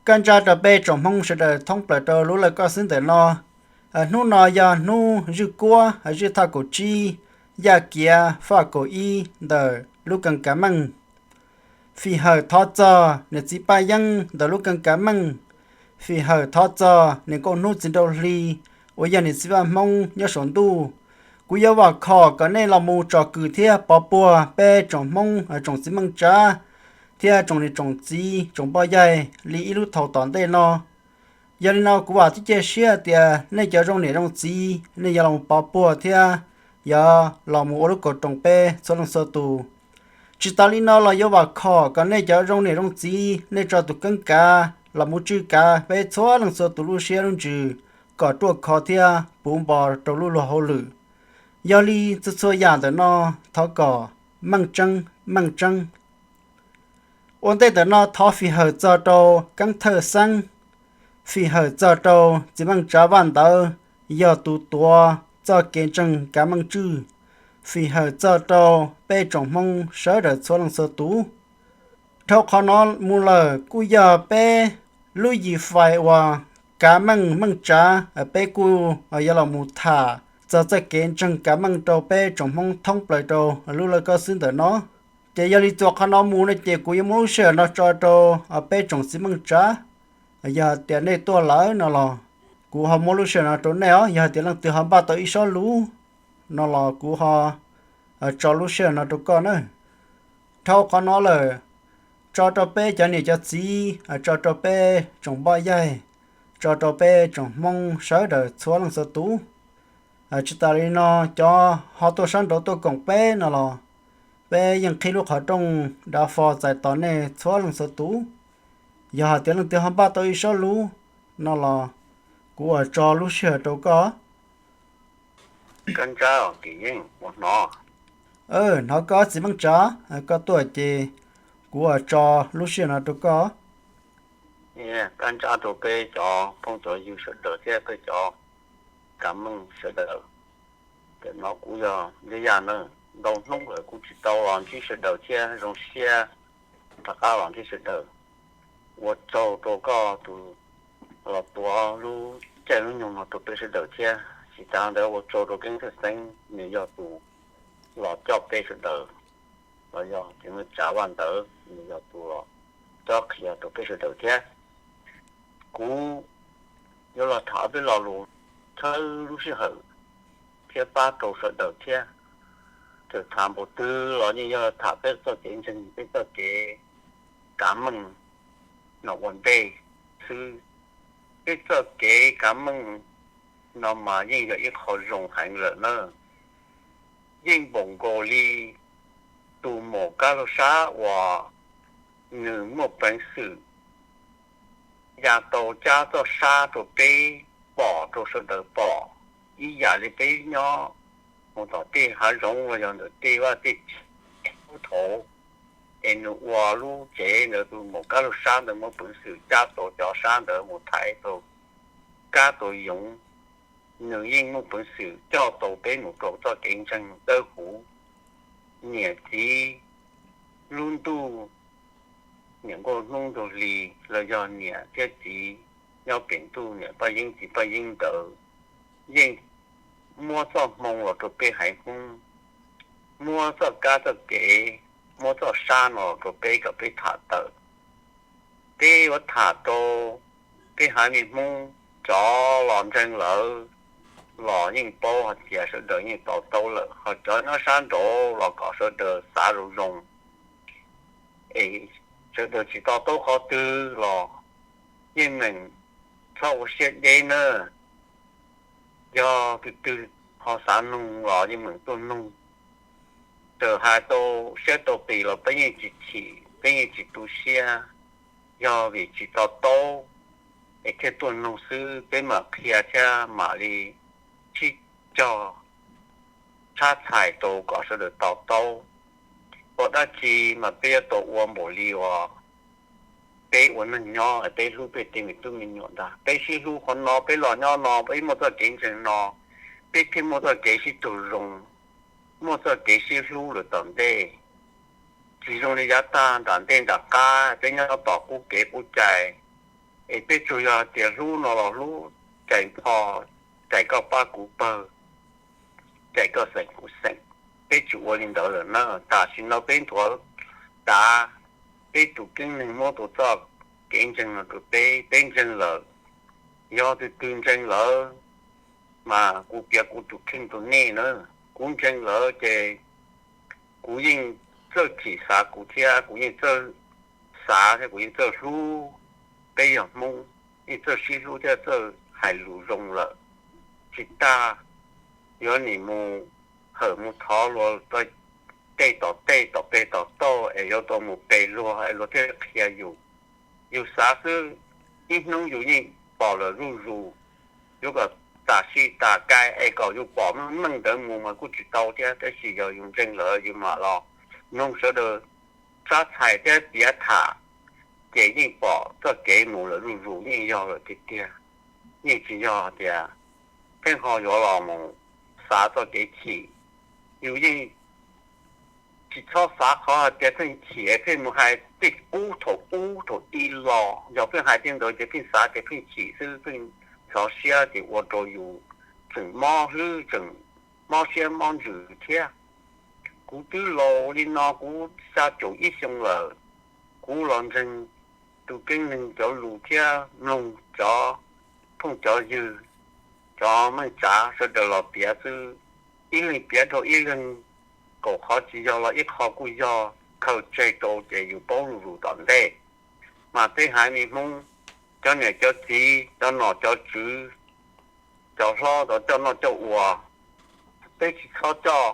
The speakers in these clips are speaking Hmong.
Koj ntsa rau peb tsoom Hmoob sawv daws thoob plaws rau lub laj koj xwb ntawm no. Hnub no yog hnub zwj kuab zwj thaj kaum tsib, yaj kiav faj kaum ib ntawm lub kee kav meej. Fim hawm thov txog niam txiv Paj Yeeb ntawm lub kee kav meej. Fim hawm thov txog niam nkauj hnub txiv nraug hli uas yog niam txiv Vaj Hmoob nyob saum ntuj. Kuv yuav vam khom kom nej los mus tsom kwm thiab pov puag peb tsoom Hmoob tsoom txiv Meej Tsav thiab tsoom niam tsoom txiv tsoom npoj yaig li ib lub thaum tom ntej no. Yog li no kuv vam thiab cia siab tias nej cov zoo niam zoo txiv nej yuav los pov puag thiab yuav los mus ua lub kaum roos peb txhua leej txhua tus. Tsis tas li no los yuav vam khom kom nej cov zoo niam zoo txiv nej tso tus kee kav los mus tswj kav peb txhua leej txhua tus lub siab lub ntsws kom ruaj khov thiab puv npo rau lub luag hauj lwm. Yog li txhua txhua yam ntawm no thov kom meej tseeb meej tseeb. Ua ntej ntawm no thov fim hawm txog rau Keeb Thawj Xeeb, fim hawm txog rau txiv Meej Tsav Vaj Ntawv yog tus tuav txoj kev ntseeg kav meej tswj, fim hawm txog rau peb tsoom Hmoob sawv daws txhua leej txhua tus. Dhau qhov no mus lawm kuj yog peb lub yim fais uas kav meej meej tsav, peb kuj yuav los mus tham txog txoj kev ntseeg kav meej rau peb tsoom Hmoob thoob plaws rau lub laj koj xwb ntawm no. Ces yog li txuas qhov no mus no ces kuv yuav muab lub sij hawm no tso rau peb tsoom txiv Meej Tsav. Yog tias nej tuaj lawm no los kuv ho muab lub sij hawm no rau nej os. Yog hais tias leej twg ho npaj tau ib sob lus no los kuv ho tso lub sij hawm no rau koj na. Dhau qhov no lawm, tso rau peb cov niam cov txiv, tso rau peb tsoom npoj yaig, tso rau peb tsoom Hmoob sawv daws txhua leej txhua tus. Tsis tas li no, cov ho tuaj sab nraud tuaj koom peb no los peb yeej qhib lub qhov rooj dav fo txais tos nej txhua leej txhua tus. Yog hais tias leej twg ho npaj tau ib sob lus no los kuv uas tso lub sij hawm rau koj. Koj ntsa, Kim Yeej, hnov koj txiv Meej Tsav, koj tuaj ces kuv uas tso lub sij hawm no rau koj. Koj ntsa rau peb cov phooj cov ywg sawv daws thiab peb cov kav meej sawv daws. Tam no kuv yog Ntxwg Yaj na, ntau hnub lawm kuv tsis tau los ntsib sawv daws thiab zoo siab rov qab los ntsib sawv daws. Ua tsaug rau koj tus los tuav lub caij lub nyoog no rau peb sawv daws thiab tsis tas ntawd ua tsaug rau Keeb Thawj Xeeb nws yog tus los coj peb sawv daws, los yog txiv Meej Tsav Vaj Ntawv nws yog tus los cob qhia rau peb sawv daws thiab. Kuv yuav los tham peb lo lus txhawb lub sij hawm thiab pab rau sawv daws thiab. Txawm tham npaum twg los yeej yog tham peb txoj kev ntseeg, peb txoj kev kav meej no ua ntej xwb. Peb txoj kev kav meej no mas yeej yog ib qho zoo heev lawm na. Yeej npaum nkaus li tus maum kab laug sab uas nws muaj peev xwm ya tau cab txoj sab rau peb pom, rau sawv daws pom, ib yam li peb nyob mus tom tej hav zoov los yog ntawm tej vaj tej tsev thaum es nws ua lub tsev ntawd, tus maum kab laug sab ntawd muaj peev xwm cab tau cov sab ntawd mus thaiv tau kab tau yoov. Nws yeej muaj peev xwm coj tau peb mus rau txoj kev ntseeg dawb huv. Niam txiv lub ntuj, niam nkauj hnub nraug hli, los yog niam thiab txiv nyob pem ntuj, niam Paj Yeeb txiv Paj Yeeb ntawd yeej muab txoj hmoo los rau peb haiv Hmoob, muab txoj kab txoj kev, muab txoj sab no los rau peb kom peb tham tawm. Peb yuav tham rau peb haiv neeg Hmoob, cov los ntseeg lawm los yeej paub hais tias sawv daws yeej to taub lawm, ho cov nyob sab nraud los kom sawv daws xav zoo zoo, es sawv daws tsis to taub qhov twg los yeej meem txhob ua siab deb nawb. Yog tus twg ho xav nug los yeej meem tuaj nug. Txawm hais tau siab tau qis los peb yeej tsis chim, peb yeej tsis tu siab. Yog vim tsis to taub es thiaj tuaj nug xwb, peb mam qhia thiab mam li sib cog tshab txhais rau kom sawv daws to taub. Ua dab tsi mas peb yuav tau ua npaum li uas peb ua neeg nyob, peb hlub peb tej me tub me nyuam ntag. Peb sib hlub qhov no, peb los nyob no, peb muaj txoj kev ntseeg no, peb thiaj muaj txoj kev sib raug zoo, muaj txoj kev sib hlub lawm tom ntej. Tsis zoo li yav tag nram ntej nram qab peb nyob tom qub kev qub cai, Es peb tsuas yog tias hlub no los hlub, cais npho, cais koj pab kuv pawg, cais koj xeem kuv xeem. Peb tsis ua li ntawd lawm na. Tam sim no peb nthuav tav, peb tus keeb neeg muab tus txoj kev ntseeg no rau peb, peb ntseeg lawm. Yog tus twg ntseeg lawm mas kuv piav kuv tus kheej rau nej na. Kuv ntseeg lawm ces kuv yeej txawj chim xav kuv thiab, kuv yeej txawj xav thiab kuv yeej txawj hlub. Peb yog Hmoob yeej txawj sib hlub thiab txawj hais lus zoo lawm. Tsis tas yuav nim mus hawm mus thov luag tej tom tej tom peg tom tauj es yuav tau mus pe luag es luag thiaj qhia yus. Yus xav xwb, ib hnub yus yeej pom lawm zuj zus. Yuav kom tas sij tas kaim es kom yus pom meej meej ntawd mus mas kuj tsis tau thiab, tab sis yog yus ntseeg lawm yus mam los mloog sawv daws sab txhais thiab piav tham, ces yeej pom txoj kev mus lawm zuj zus, yeej yog lawm tiag tiag. Yeej tsis yog tias pheej ho yuav los mus xav txoj kev chim. Yus yeej tsis txhob xav qhov hais tias pheej chim es pheej mus hais tej qub thaum ub thaum i los. Yog pheej hais tej ntawd ces pheej xav tias pheej chim xwb, pheej ntxhov siab ces ua rau yus tseem mob hlwb, tseem mob siab mob ntsws thiab. Kuv twb laus li no, kuv xya caum ib xyoo lawm, kuv los ntseeg tus keeb neeg cov lus thiab mloog cov phooj cov ywg, cov meej tsav sawv daws los piav xwb, ib leeg piav dhau ib leeg, kaum qhov tsis yog los ib qho kuj yog, khaws tseg rau ces yus paub zuj zus tom ntej. Mas peb haiv neeg Hmoob, cov niam cov txiv, cov nom cov tswv, cov hlob, cov coj noj coj ua, peb tsis txhob coj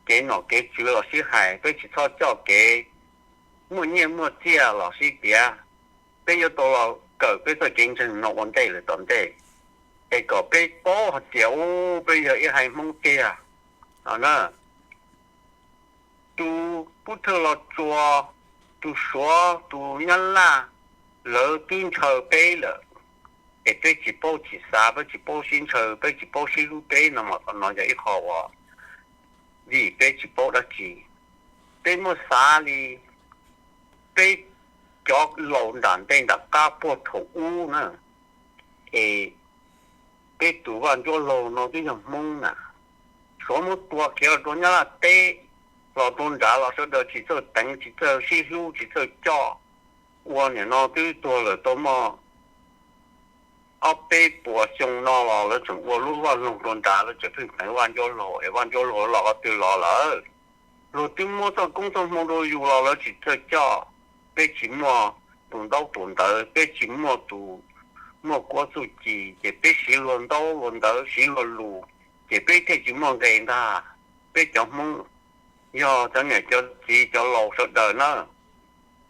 kev nom kev tswv los sib hais, peb tsis txhob coj kev muaj nyiaj muaj txiaj los sib piav. Peb yuav tau los kawm peb txoj kev ntseeg no ua ntej lawm tom ntej, es kom peb paub hais tias, u, peb yog ib haiv Hmoob tiag no na. Tus Pub Thawj Los Tsuas, tus Suav, tus Nyab Laj, lawv twb ntshaw peb lawm, es peb tsis paub chim xav, peb tsis paub sib ntshaw, peb tsis paub sib hlub peb no mas qhov no yog ib qho uas vim peb tsis paub dab tsi. Peb muab xav li peb cov laus nram ntej nram qab puag thaum ub na, es peb tus vaj ncuab laug no twb yog Hmoob na. Suav muab tua khiav los rau Nyab Laj teb, los rau nrad los sawv daws tsis txawj teev, tsis txawj sib hlub, tsis txawj coj. Ua nim no twb tuag lawm tau muaj ob peb puas xyoo no los lawv tseem ua lub vaj loog rau nrad, lawv tseem pheej teev vaj ncuab laug, es vaj ncuab laug los qhov twg los lawm? Luag twb muab txoj koob txoj hmoo rau yus los lawv tsis txawj coj. Peb tsis muaj tus ntaub tus ntawv, peb tsis muaj tus muaj kuab txuj ci, ces peb siv luag ntaub luag ntawv, siv luag lus, ces peb thiaj tsis muaj nqe ntag. Peb cov Hmoob, yog cov niam cov txiv cov laus sawv daws na,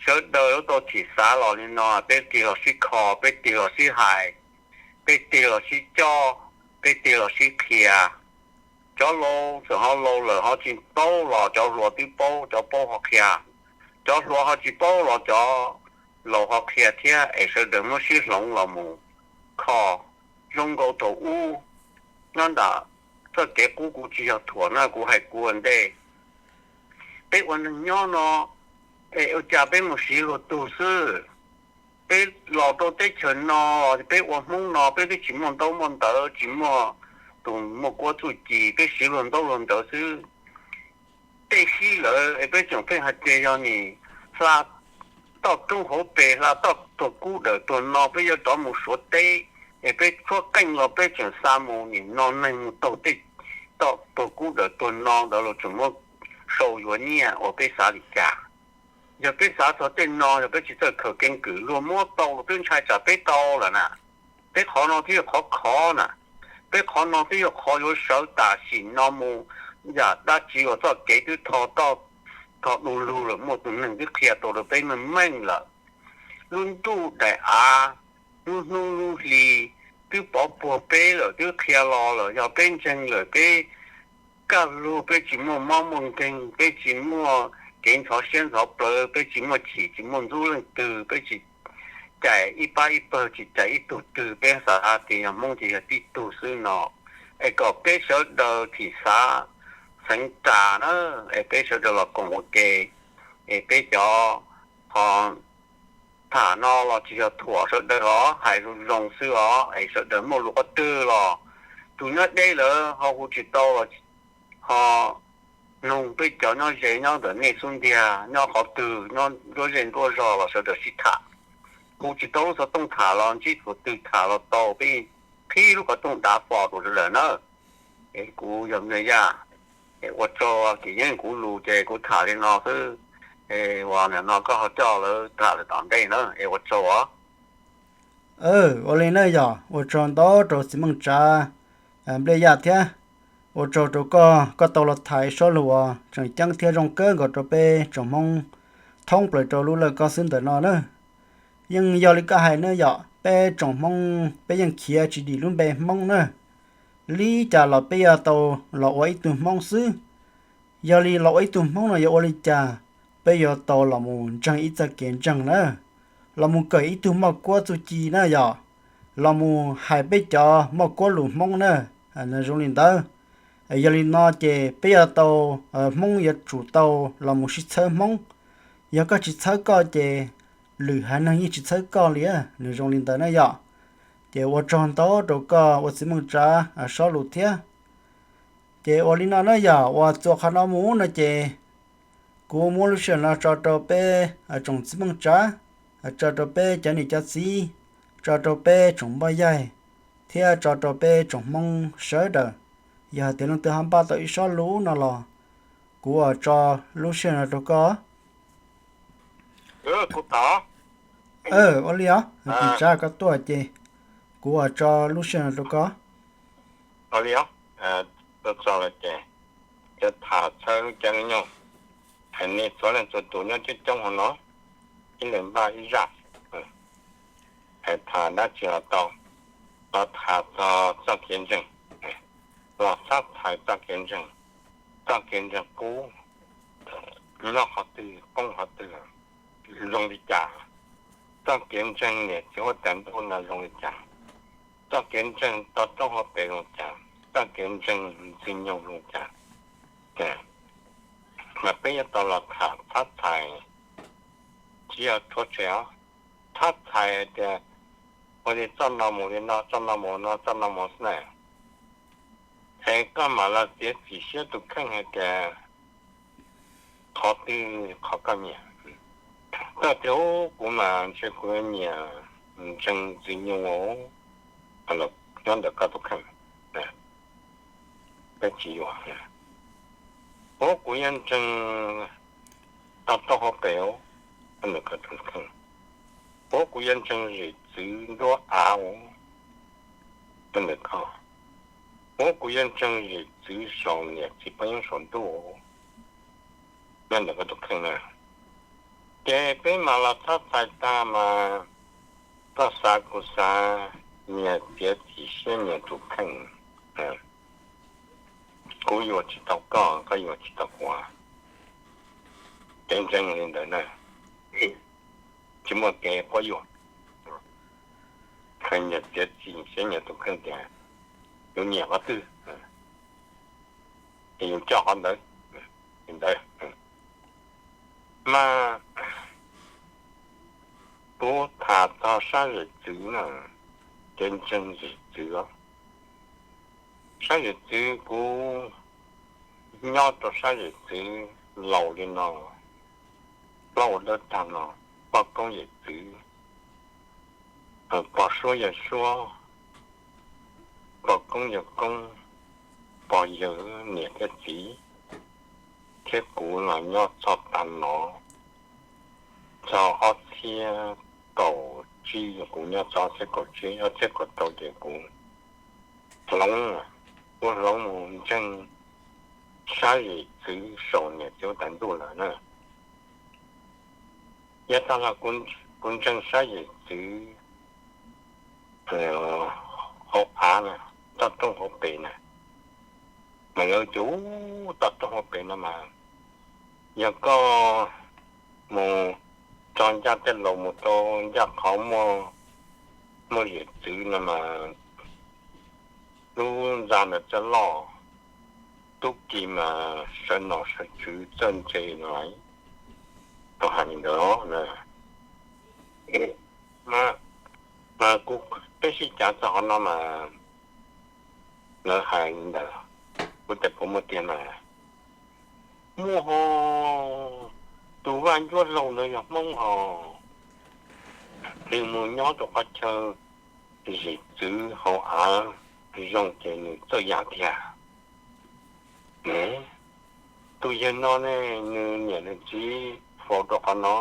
sawv daws yuav tau chim xav los li no, peb tig los sib kho, peb tig los sib hais, peb tig los sib coj, peb tig los sib qhia. Cov laus txawm ho laus lawm ho tsis paub los cov hluas twb paub, cov paub ho qhia, cov hluas ho tsis paub los cov laus ho qhia thiab, es sawv daws muab sib hloov los mus kho. Zoo nkaus thaum ub, nyob nram txoj kev qub, kuv tsis yog thuam na, kuv hais kuv ua ntej. Peb ua neeg nyob no, es ua cas peb mus siv luag tug xwb? Peb los rau teb chaws no, peb ua Hmoob no peb twb tsis muaj ntaub muaj ntawv, tsis muaj tus muaj kuab txuj ci, peb siv luag ntaub luag ntawv xwb. Tej sib lawm es peb tseem pheej hais tias yog nim hla toj roob hauv pes, hla toj tuag kub dawm tuag no, peb yuav rov mus Suav teb, es peb tshuab qeej los peb tseem xa mus nim no, neeg mus taug tej toj tuag kub dawm tuag no ntawd los tseem muab sau yuav nyiaj uas peb xav li cas? Yog peb xav txog tej no, yog peb tsis txawj khaws keeb kwm, luag muab tau los twb ntshai tsam peb tau lawm na. Peb qhov no twb yog qhov khov na, peb qhov no twb yog qhov yuav sawv tam sim no mus. Yam dab tsi uas txoj kev twb tho toj, tho du lug lawm, muaj tus neeg twb qhia tau rau peb meej meej lawm. Lub ntuj daim av, lub hnub lub hli twb pov puag peb lawm, twb qhia los lawm, yog peb ntseeg lawm peb kaj lug, peb tsis muaj mob muaj nkeeg, peb tsis muaj kev ntxhov siab ntxhov plawv, peb tsis muaj chim tsis muaj ntxub leej twg, peb tsis cais ib pab ib pawg, tsis cais ib tug twg, peb xav tias yog Hmoob ces yog tib tug xwb no. Es kom peb sawv daws thim xav xeev ras na, es peb sawv daws los koom ua ke, es peb cov ho tham no los tsis yog thuam sawv daws os, hais zoo zoo xwb os, es sawv daws muaj lus qhov twg los tus nyob deb lawm ho hu tsis tau los ho nug peb cov nyob ze nyob ntawm nej xub ntiag, nyob qhov twg, nyob nruab zej nruab zog los sawv daws sib tham. Hu tsis tau lub xov tooj tham los ntsib txhua twg tham los tau, peb qhib lub xov tooj dav fo rau sawv daws na. Es kuv yog Npliaj Yaj, ua tsaug, ces yeej kuv lus ces kuv tham li no xwb. Uas nim no koj ho coj lawv tham lawm tom ntej na, es ua tsaug os. Ua li na yog ua tsaug ntau rau txiv Meej Tsav, Npliaj Yaj thiab. Ua tsaug rau koj, koj tau los tham ib sob lus uas tseem ceeb thiab zoo kawg nkaus rau peb tsoom Hmoob thoob plaws rau lub laj koj xwb ntawm no na. Yeej yog li koj hais na yom, peb tsoom Hmoob peb yeej khiav tsis dim lub npe Hmoob na. Li cas los peb yuav tau los ua ib tug Hmoob xwb. Yog li los ua ib tug Hmoob no yuav ua li cas? Peb yuav tau los mus ntseeg ib txoj kev ntseeg na, los mus kawm ib tug moj kuab txuj ci na yom, los mus hais peb cov moj kuab lus Hmoob na. Nws zoo li ntawd. Yog li no ces peb yuav tau, Hmoob yuav tsum tau los mus sib txhawb Hmoob. Yog koj tsis txhawb koj ces lwm haiv neeg yeej tsis txhawb koj li. Nws zoo li ntawd na yom. Ces ua tsaug ntau rau koj ua txiv Meej Tsav sob lus thiab. Ces ua li no na yom, uas txuas qhov no mus no ces kuv muab lub sij hawm no tso rau peb tsoom txiv Meej Tsav, tso rau peb cov niam cov txiv, tso rau peb tsoom npoj yaig, thiab tso rau peb tsoom Hmoob sawv daws. Yog hais tias leej twg ho npaj tau ib sob lus no los kuv uas tso lub sij hawm no rau koj. Ua li os, Tsav koj tuaj ces kuv uas tso lub sij hawm no rau koj. Ua li os, tuaj txog lawm ces yuav tham txhawb lub caij lub nyoog, hais nej txhua leej txhua tus nyob coob coob hauv no, ib leeg npaj ib zaj, hais tham dab tsi los tau, los tham txog txoj kev ntseeg, los txhab txhais txoj kev ntseeg, txoj kev ntseeg qub nyob qhov twg, poob qhov twg, zoo li cas, txoj kev ntseeg niam txiv huab tais ntuj no zoo li cas, txoj kev ntseeg toj roob hauv pes zoo li cas, txoj kev ntseeg ntxwg nyoog zoo li cas, mas peb yuav tau los tham txhab txhais, tsis yog rhuav tshem os, txhab txhais tias ua li txoj no mus li no, txoj no mus no, txoj no mus xwb na. Es koj mam los txiav txim siab tus kheej hais tias qhov twg qhov koj nyiam. Koj tias ub, kuv mas ntshe kuv nyiam ntseeg ntxwg nyoog, nyob ntawm koj tus kheej, peb tsis yuam. Ub, kuv yuav ntseeg toj roob hauv pes, nyob ntawm koj tus kheej. Ub, kuv yuav ntseeg zim txwv nruab av, nyob ntawm koj. Ub, kuv yuav ntseeg zim txwv saum niam txiv paj yeeb saum ntuj, nyob ntawm koj tus kheej na. Ces peb mam los txhab txhais tag mas koj xav kuv xav, nyias txiav txim siab nyias tus kheej. Kuv yuam tsis tau koj, koj yuam tsis tau kuv. Kev ntseeg li ntawd na, tsis muaj kev quab yuam. Nyias txiav txim siab nyias tus kheej tias yus nyiam qhov twg, yus coj qhov ntawd. Li ntawd mas kuv tham txog sab zim txwv na, kev ntseeg zim txwv. Sab zim txwv kuv nyob rau sab zim txwv laus li no, plaub hau dawb tag no, poj koob yawm txwv, pog suab yawg suab, pog koob yawg koob, pog yawg niam thiab txiv, thiab kuv los nyob txog tag no, txog ob txhiab kaum tsib, kuv nyob txog ob txhiab kaum tsib, ob txhiab kaum rau ces kuv hloov, kuv hloov mus ntseeg sab zim txwv saum niam txiv huab tais ntuj lawm na. Yav tag los kuv ntseeg sab zim txwv hauv av na, toj roob hauv pes na, mas lawv cov toj roob hauv pes no mas yog koj mus txog ncaj tej laus mus rau ncaj qhov muaj zim txwv no mas lub ntxa ntawd txawj loj, tub ki mas sawv nom sawv tswv txawj ntse no. Tau hais li ntawd na. Mas, mas kuv, peb sib cav txog qhov no mas lawv hais li ntawd, kuv tias puas muaj tiag mas muaj ho, tus Vaj Ncuab Hlau ntawd yog Hmoob os, nws mus nyob rau qhov chaw zim txwv hauv av zoo ces nws txawj ya tiag. Tus yawg no ne, nws niam nws txiv faus rau qhov no,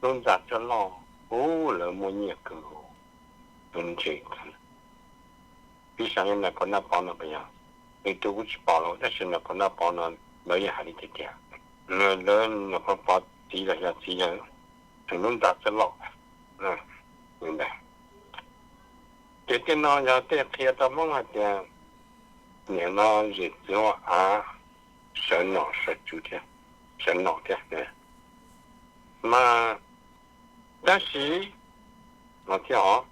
lub ntxa txawj loj, ub, lawv muaj nyiaj kawg, tus ntse kawg. Piv xam li Nais Phoo Naj Pov no puas yog? Nws tus kuv tsis pom los tab sis Nais Phoo Naj Pov no lawv yeej hais li tiag tiag. Lawv Nais Phoo Pov txiv los yog txiv yawg, lub ntxa txawj loj. Ces tej no yog tej qhia rau Hmoob hais tias nim no zim txwv hauv av sawv nom sawv tswv thiab, sawv nom thiab. Mas tab sis no thiab os,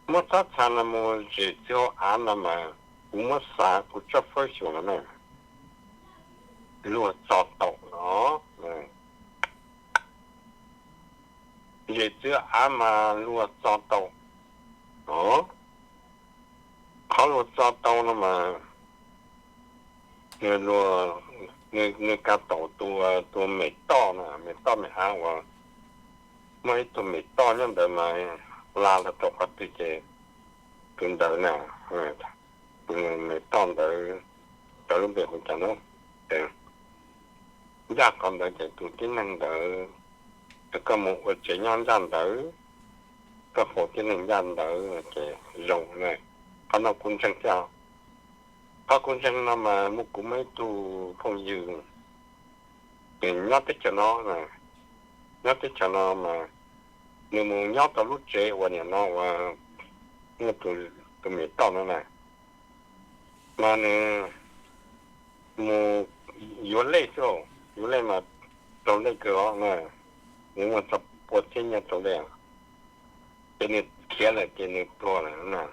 muab txhob txhais no mus zim txwv hauv av no mas kuv muab xav kuv tsob fawb xyuas no na, luag txo tau no. Zim txwv av mas luag txo tau no. Qhov luag txo tau no mas nws, nws kav taus tus, tus mem toj no, mem toj mem av uas muaj ib tug mem toj nyob ntawd mas hla los rau qhov twg ces tus ntawd na, tus mem toj ntawd, cov lub npe hu cas no, ncaj qhov ntawd ces tus tib neeg ntawd, koj mus ua tsev nyob ncaj ntawd, koj faus tib neeg ncaj ntawd ces zoo na. Qhov no kuv ntseeg thiab. Qhov kuv ntseeg no mas muaj, kuv muaj ib tug phooj ywg nws nyob teb chaws no, nyob teb chaws no mas nws mus nyob tau lub tsev uas nim no uas muaj tus mem toj no na, mas nws mus yuav lej xwb, yuav lej mas raug lej kawg os na, nws muaj txog pua txhiab nyiaj raug lej, ces nws khiav lawm ces nws tuag lawm na.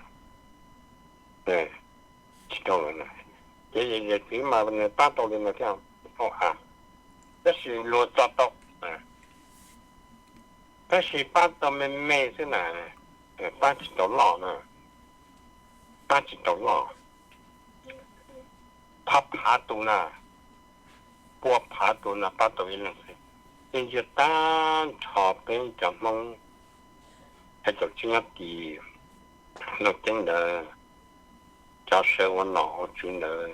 Tsis tau lawm na. Ces zim txwv mas nws pab tau li no thiab, tab sis luag txo tau, tab sis pab tau me me xwb na, pab tsis tau loj na, pab tsis tau loj. Phav phav tus na, pua phav tus na pab tau ib leeg xwb. Yeej ntsia tag nrho peb cov Hmoob, peb cov tseem nyob tim Looj Ceeb ntawd, cov sawv ua nom ua tswv ntawd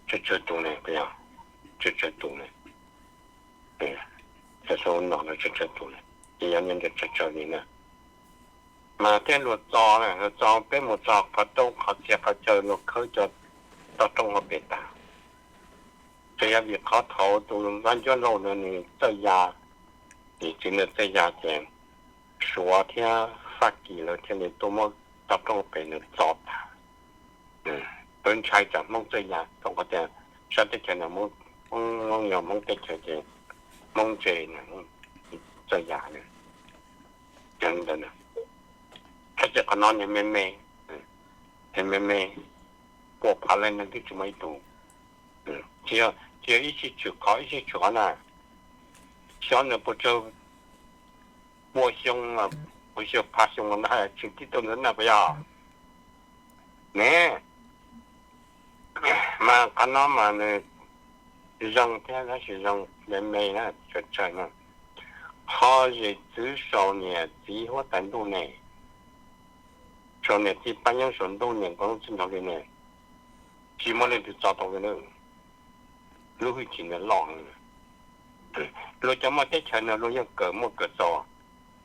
tsawg tsawg tus ne, tsawg tsawg tus ne, cov sawv ua nom ntawd tsawg tsawg tus ne, ces yog nyob ntawd tsawg tsawg li na. Mas thiaj luag txo, luag txo peb mus txog qhov rooj qhov txhia qhov chaw luag khawb cov toj roob hauv pes tas. Tsuas yog vim qhov thaud tus Vaj Ncuab Lauj no nws txawj ya, vim txiv ntawd txawj ya ces Suav thiab Fab Kis lawv thiaj li tuaj muab toj roob hauv pes ntawd txo tas. Lawv ntshai tsam Hmoob txawj ya, rau qhov tias sab teb chaws no Hmoob, Hmoob yog Hmoob teb chaws ces Hmoob ntse, txawj ya. Tab sis qhov no nws me me, nws me me, pua phav leej neeg twb tsis muaj ib tug, tsis yog ib sij tshwm qhov ib sij tshwm qhov na, xyov nws puas tsawg pua xyoo, puas xyoo phav xyoo ntag tshwm tib tug ntawd na puas yog? Ne, mas qhov no mas nws zoo thiab tab sis zoo me me na, tsawg tsawg no. Qhov zim txwv saum niam txiv huab tais ntuj ne, saum niam txiv paj yeeb saum ntuj niam nkaus lub txij nraug li ne, tsis muaj leej twg txo tau li na. Lub hwj chim ntawd loj heev. Luag cov muaj teb chaws no luag yeej kawm muaj kawm txaus,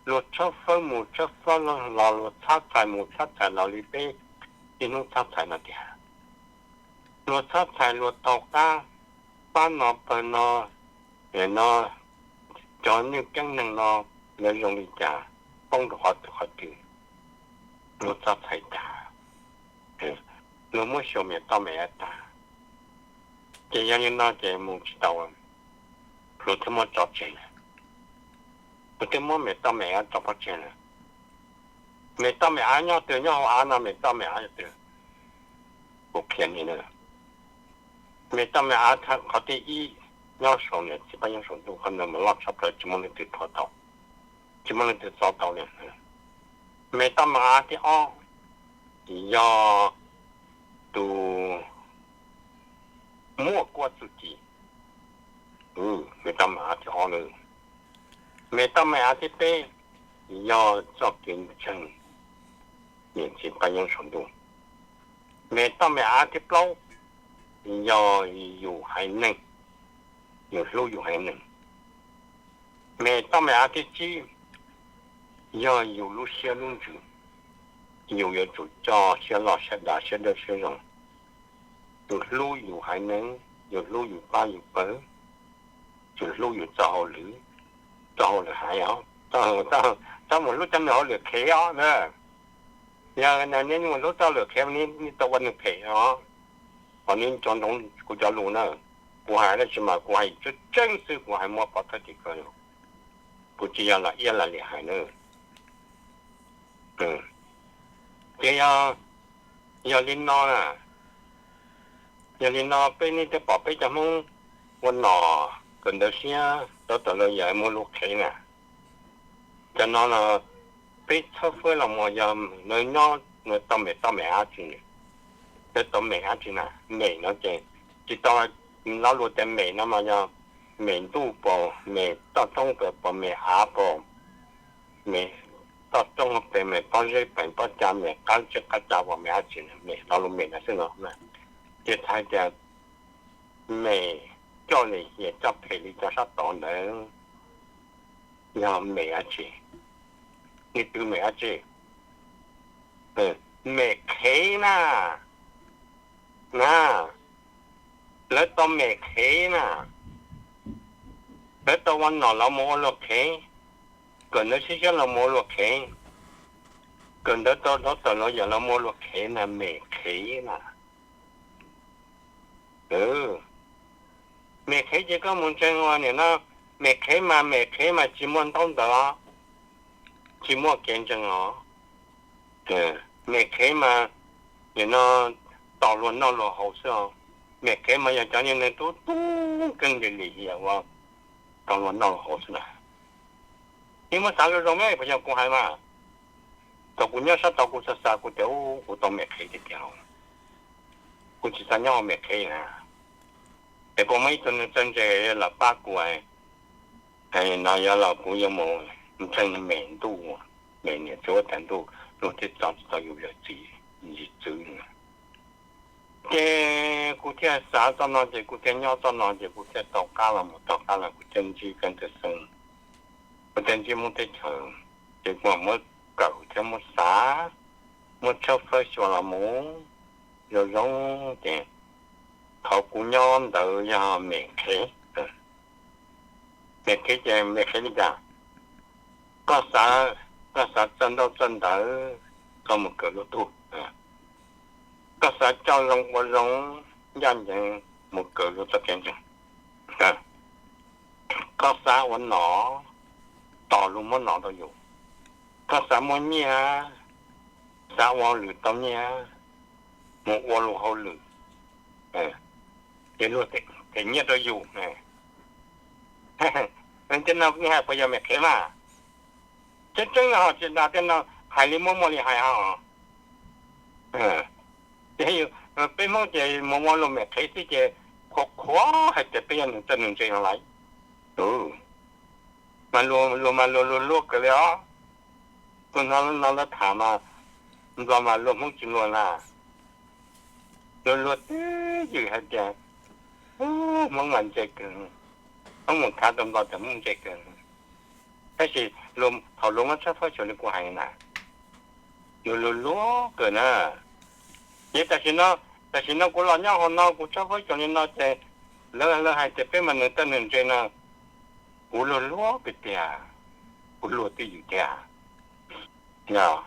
luag tshawb fawb mus tshawb fawb los, luag txhab txhais mus txhab txhais los li peb tib hnub txhab txhais no tiag. Luag txhab txhais luag taug qab, pab no pawg no, no, cov nyuj keeb neeg no lawv zoo li cas, poob rau qhov twg qhov twg, luag txhab txhais tag, luag muab xyuas me toj me av tag. Ces yog li no ces mus tsis tau, luag thiaj muab tso tseg lawm. Luag thiaj muab me toj me av tso pov tseg lawm. Me toj me av nyob twg, nyob hauv av no me toj me av yog twg? Kuv qhia nej na, me toj me av qhov thib ib nyob saum niam txiv paj yeeb saum ntuj, qhov ntawd mas loj tshaj plaws tsis muaj leej twg rhuav tau. Tsis muaj leej twg txo tau li. Me toj me av thib ob yog tus muaj kuab txuj ci. Me toj me av thib ob lawm. Me toj me av thib peb yog txoj kev ntseeg niam txiv pab yeeb saum ntuj. Me toj me av thib plaub yog yus haiv neeg, yus hlub yus haiv neeg. Me toj me av thib tsib yog yus lub siab lub ntsws, yus yuav tsum coj siab loj siab dav siab dawb siab zoo. Yus hlub yus haiv neeg, yus hlub yus pab yus pawg, yus hlub yus txoj hauj lwm, txoj hauj lwm haiv os, txhob mus hlub txoj hauj lwm qhev os na. Yog nej mus hlub txoj hauj lwm qhev, nej tau ua neeg phem os. Qhov nej tso ntsoov kuv cov lus na, kuv hais tab sis mas kuv hais tseeb tseeb xwb, kuv hais muab pov thawj tim khawv. Kuv tsis yog lam iab lam liam hais na. Ces yog, yog li no na, yog li no peb nej thiaj pom peb cov Hmoob ua nom kawm ntawv siab tau tawm los yam muaj lus qhev na. Cov no no peb txhawb fawb los mus yog nws nyob nws tau mem toj mem av tsi, nws tau mem av tsi na, mem no ces tsis tau, lo lus tias mem no mas yog mem ntuj pom, mem toj roob pom, mem av pom, mem toj roob pem, mem pob zeb pem, pob ca, mem qab zeb qab ca pom, mem av tsi, mem lo lus mem no xwb no. Ces txhais tias mem coj li hiam coj phem li cov sab tod ntawd yog mem av tsi? Leej twg mem av tsi? Mem qhev na, na, lawv tau mem qhev na. Lawv tau ua nom los mus ua luag qhev, kawm ntawv siab siab los mus ua luag qhev, kawm ntawv tau tawm los yam los mus ua luag qhev na, mem qhev na. Mem qhev ces koj mus ntseeg ua nim no, mem qhev mas mem qhev mas tsis muaj ntaub ntawv, tsis muaj kev ntseeg os. Mem qhev mas nim no tos luag noj luag haus xwb os. Mem qhev mas yog cov niag neeg tub tub keej li lim hiam uas tos luag noj luag haus xwb na. Nej muab xav zoo zoo me, puas yog kuv hais mas? Thaum kuv nyob sab tod kuv xav xav kuv tias kuv tau mem qhev tiag tiag, kuv tsis xav nyob ua mem qhev na. Es puas muaj ib tug neeg txawj ntse los pab kuv no, yog los kuv yuav mus ntseeg mem ntuj, mem niam txiv huab tais ntuj, luag thiaj txo tsis tau yus yawm txiv yim txwv. Ces kuv thiaj xav txoj no ces kuv thiaj nyob txoj no ces kuv thiaj tau qab los mus tau qab los kuv thiaj ntsib Keeb Thawj Xeeb, kuv thiaj ntsib Hmoob teb chaws. Ces kuv muab kawm thiab muab xav, muab tshawb fawb xyuas los mus zoo zoo ces qhov kuv nyob ntawd yog mem qhev. Mem qhev ces mem qhev li cas? Koj xav, koj xav txawj ntaub txawj ntawv, koj mus kawm lub tug. Koj xav coj zoo ua zoo, ncaj ncees, mus kawm lub txoj kev ntseeg. Koj xav ua nom, tos luag muab nom rau yus. Koj xav muaj nyiaj, xav ua hauj lwm tau nyiaj, mus ua luag hauj lwm, ces luag them nyiaj rau yus. Tej no nej hais puas yog mem qhev mas? Tseeb tseeb no ho tsis dag, tej no hais li muaj muaj li hais ho. Ces peb Hmoob ces mus ua luag mem qhev xwb ces qhuav qhuav hais tias peb yog neeg txawj neeg ntse no lawm. Mas luag mas luag luag luag kawg li os. Kuv hnov no lawv tham mas Nplog mas luag Hmoob tsis luag na. Luag luag twj ywm hais tias Hmoob mas ntse kawg, Hmoob mus khav tau Nplog tias Hmoob ntse kawg. Tab sis thaum luag muab tshawb fawb xyuas li kuv hais na, luag luag luag kawg na. Ces tam sim no, tam sim no kuv los nyob hauv no kuv tshawb fawb xyuas li no ces lawv, lawv hais tias peb mas neeg txawj neeg ntse no, kuv luag luag kawg tiag, kuv luag twj ywm tiag. Yog,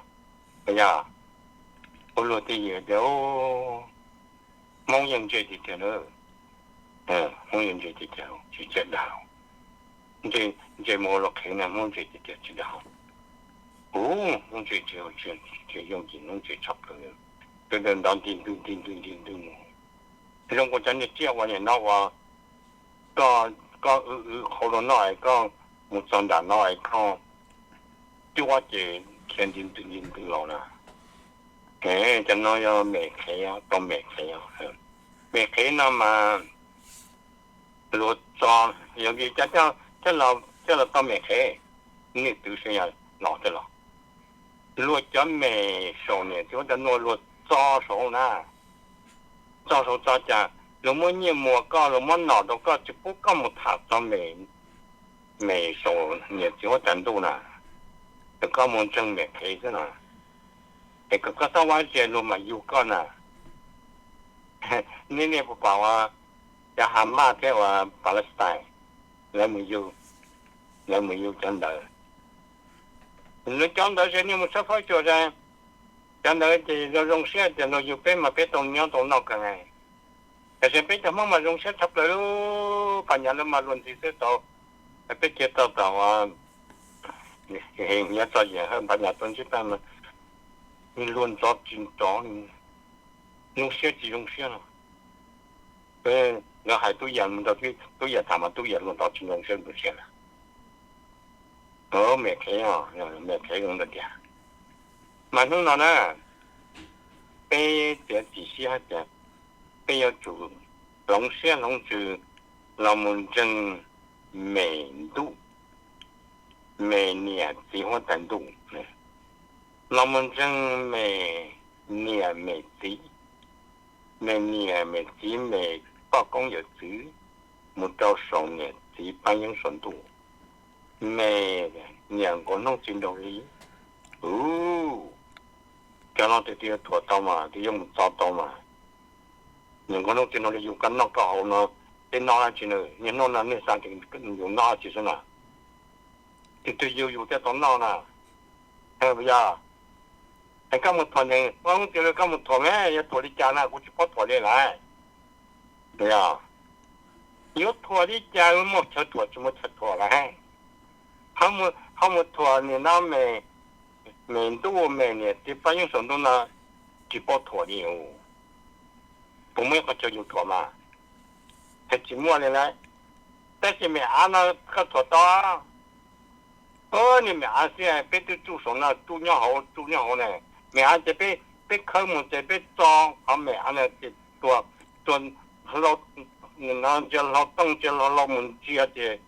yog, kuv luag twj ywm tias Hmoob yeej ntse tiag tiag na. Hmoob yeej ntse tiag tiag, tsis txawj dag. Ntse, ntse mus ua luag qhev na, Hmoob ntse tiag tiag tsis dag. Kuv Hmoob ntse tsis, tsis yooj yim, Hmoob ntse tshaj plaws. Tus ntawd nti ntwg nti ntwg nti ntwg mus. Zoo nkaus cov niag tsiaj uas nim no uas koj, koj w w qhauv rau noj es koj mus txog nram no es koj cuab ces khiav nti ntws nti ntws los na. Cov no yog mem qhev, tau mem qhev. Mem qhev no mas luag txo, yog vim cas thiaj los tau mem qhev, niam twb saib yog los thiaj los. Luag cov mem saum niam txiv huab tais ntuj luag txo saud na, txo saud txo cas luag muab nyiaj muag koj, luag muab nom rau koj, tsis pub koj mus tham txog mem saum niam txiv huab tais ntuj na, ces koj mus ntseeg mem qhev xwb na, es kom koj txhob ua ze luag mam yug koj na. Nej niaj puas pom ua cov Hamas thiab ua Palestine, lawv mus yug, lawv mus yug cov ntawd, lawv cov ntawd ces nej mus saib faib cuag, cov ntawd ces zoo zoo siab tias luag yug peb mas peb tau nyob tau noj kawg. Tiam sis peb cov Hmoob mas zoo siab tshaj plaws li, pas nyas lawv mas luag ntxhi xwb tau, peb khiav tau tom nyob txog yam hawm pas nyas tuaj ntsib peb mas luag ntxov tsis ntxov, zoo siab tsis zoo siab no. Lawv hais Tub Yam mus nrog Tub Yam tham mas Tub Yam luag ntxov tsis zoo siab ntxhov siab na. Mem qhev, mem qhev zoo ntawd tiag. Mas hnub no na, peb txiav txim siab hais tias peb yuav tsum hloov siab hloov ntsws los mus ntseeg mem ntuj, mem niam txiv huab tais ntuj, los mus ntseeg mem niam mem txiv, mem niam mem txiv mem poj koob yawm txwv, mus rau saum niam txiv pab yeeb saum ntuj, mem niam nquas noog txiv nraug hli. Ub, cov no tes twb yuav thuam tau mas twb yuav mus txo tau mas. Niam nquas noog txiv nraug hli yug koj noj koj haus no, peb noj dab tsi na? Niaj hnub no nej xav tias yus noj dab tsi xwb na? Tus twg yug yus thiaj tau noj na? Yog es koj mus thuam niam nquas noog txiv nraug hli, koj mus thuam me, yuav thuam li cas na? Kuv tsis paub thuam li lawm. Yog yuav thuam li cas, muaj chaw thuam tsis muaj chaw thuam lawm. Ho mus thuam nim no me ntuj me niam txiv pab yeeb saum ntuj no, tsis paub thuam li. Puas muaj ib qho chaw yus thuam mas? Hais tsis muaj li lawm. Tab sis me av no koj thuam tau. Niag me av xwb peb twb tsuj saum no, tsuj nyob hauv, tsuj nyob hauv na. Me av ces peb khawb mus ces peb txo qhov me av na ces tua, tua ntsia hlau tooj, ntsia hlau hlau mus ntsia ces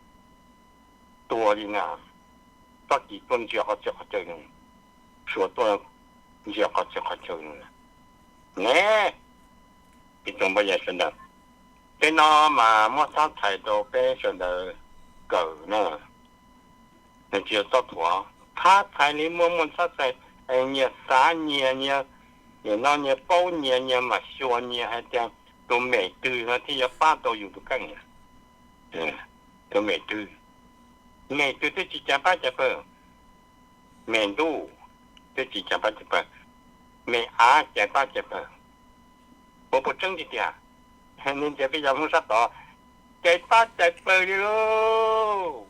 tua li na. Txoj kis tuaj ntsia qhov txhia qhov chaw, suav tuaj ntsia qhov txhia qhov chaw. Ne, ib tsoom phooj ywg sawv daws, tej no mas muab txhab txhais rau peb sawv daws kawm na. Nws tsis yog txob thuam, txhab txhais li muaj muaj txhab txhais, nyias xav nyias, nyias nim no nyias paub nyias, nyias mam xyuas nyias hais tias tus mem twg no thiaj yuav pab tau yus tus kheej. Tus mem twg, mem twg twb tsis cais pab cais pawg, mem ntuj twb tsis cais pab cais pawg, mem av cais pab cais pawg. Puas, puas tseeb tiag tiag? Nej ntsia peb cov Hmoob sab tod, cais pab cais pawg li lauj.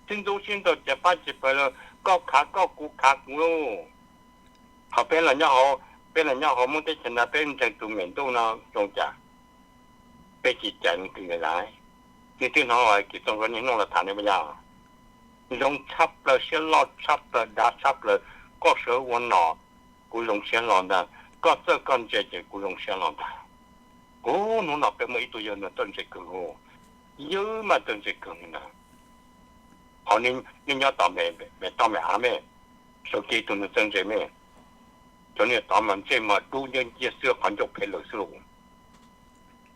Sib ntxub sib ntaus cais pab cais pawg, koj khav koj kuv khav kuv lauj. Ho peb los nyob hauv, peb los nyob hauv Hmoob teb chaws no peb ntseeg tus mem ntuj no zoo cas? Peb tsis cais nws li lawm. Nej twb hnov Kim Txooj Zua niaj hnub los tham ne puas yog? Zoo tshaj plaws, siab loj tshaj plaws, dav tshaj plaws. Koj sawv ua nom, kuv zoo siab los ntag. Koj txawj koj ntse ces kuv zoo siab los ntag. Kuv hnub no peb muaj ib tug yawg no txawj ntse kawg, yawg mas txawj ntse kawg li ntag. Ho nej nyob tom me toj me av me, sau kiag tus nws txawj ntse me. Cov niag tod mas ntsej mas dub nciab nciab xwb, qhov ncauj phem lawm xwb lauj.